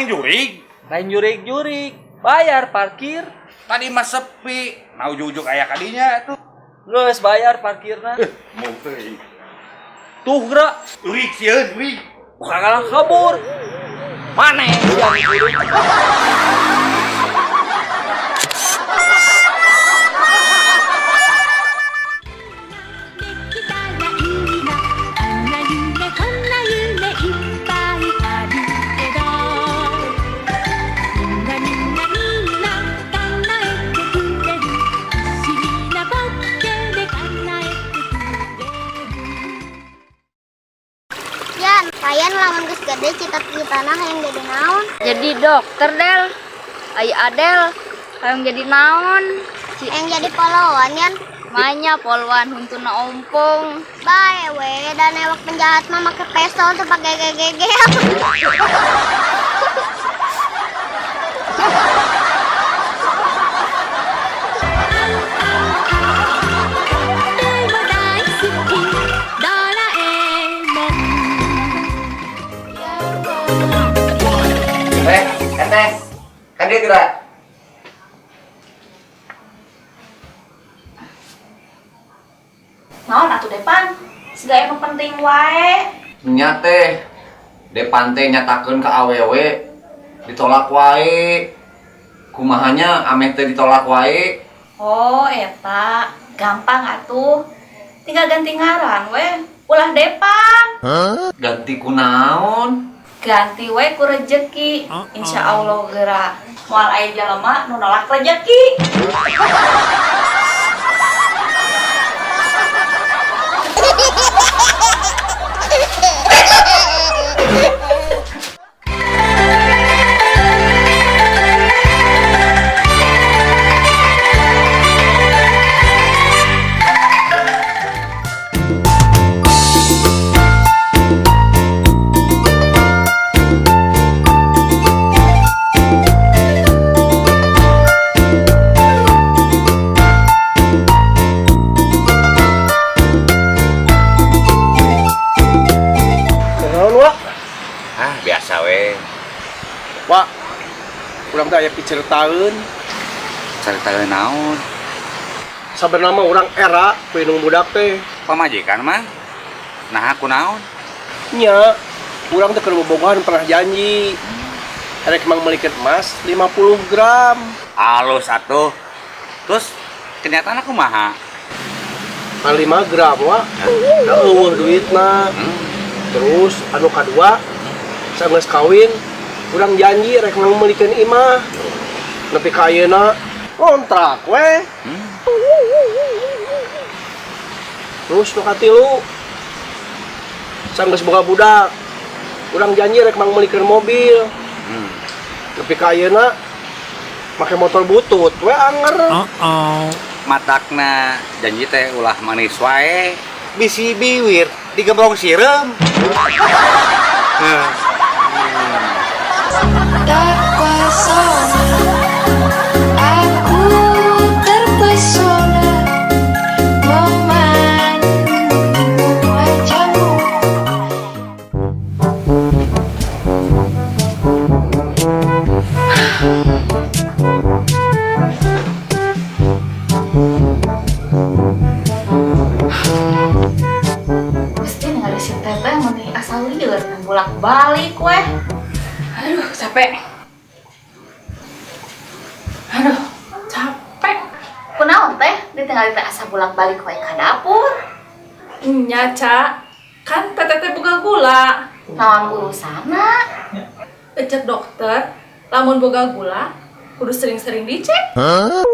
Menang jurig. Lain jurig-jurig, bayar parkir. Tadi mah sepi. Nah ujug-ujug aya kadinya tuh. Geus bayar parkirna. Mau teuing. Tuh geura, Jurig sieun, jurig. bukan kalah kabur. Mana yang jurig? Yan, payan lamun geus gede cita-citana hayang jadi naon? Jadi dokter Del. Ai Adel hayang jadi naon? Hayang jadi pahlawan yan. Manya polwan huntuna ompong. Bae we, dan ewak penjahat mah make pistol tuh pakai GGG. Teh, teteh, kan dia gerak. Naon atuh Depan? Siga emang penting wae. Nya teh, depan teh nyatakeun ka awewe ditolak wae. Kumahanya ameh teh ditolak wae. Oh, eta gampang atuh. Tinggal ganti ngaran we. Ulah Depan. Ganti kunaon? Ganti we ku rejeki. Insya Allah geura. Moal aya jelema nu nolak rejeki. Naon, Wak? Ah, biasa we. Wak, urang teh aya piceritaeun. Carita naon? Sabenerna mah urang era ku indung budak teh. Pamajikan mah. Nah, aku naon? Nya, urang teh keur bobogohan pernah janji. Erek mang meulikeun emas 50 gram. Alus atuh. Terus kenyataan aku kumaha? Ngan 5 gram, Wak. Da eueuh duitna. Terus anu kadua, sanggeus kawin, urang janji rek mang meulikeun imah. Nepi ka ayeuna kontrak we. Terus nu katilu, sanggeus boga budak, urang janji rek mang meulikeun mobil. Nepi ka ayeuna make motor butut we anger. Matakna janji teh ulah manis wae. Bisi biwir digebrong sireum. Terpesona, aku terpesona memandang wajahmu. Mesti ningali si Teteh meni asal lieur bolak-balik weh. Aduh, capek. Aduh, capek. Kunaon teh? Ditinggali teh asa bolak-balik wae ka dapur. Nya, Ca. Kan teteh teh boga gula. Naon urusanna? Cek dokter, lamun boga gula kudu sering-sering dicek. Huh?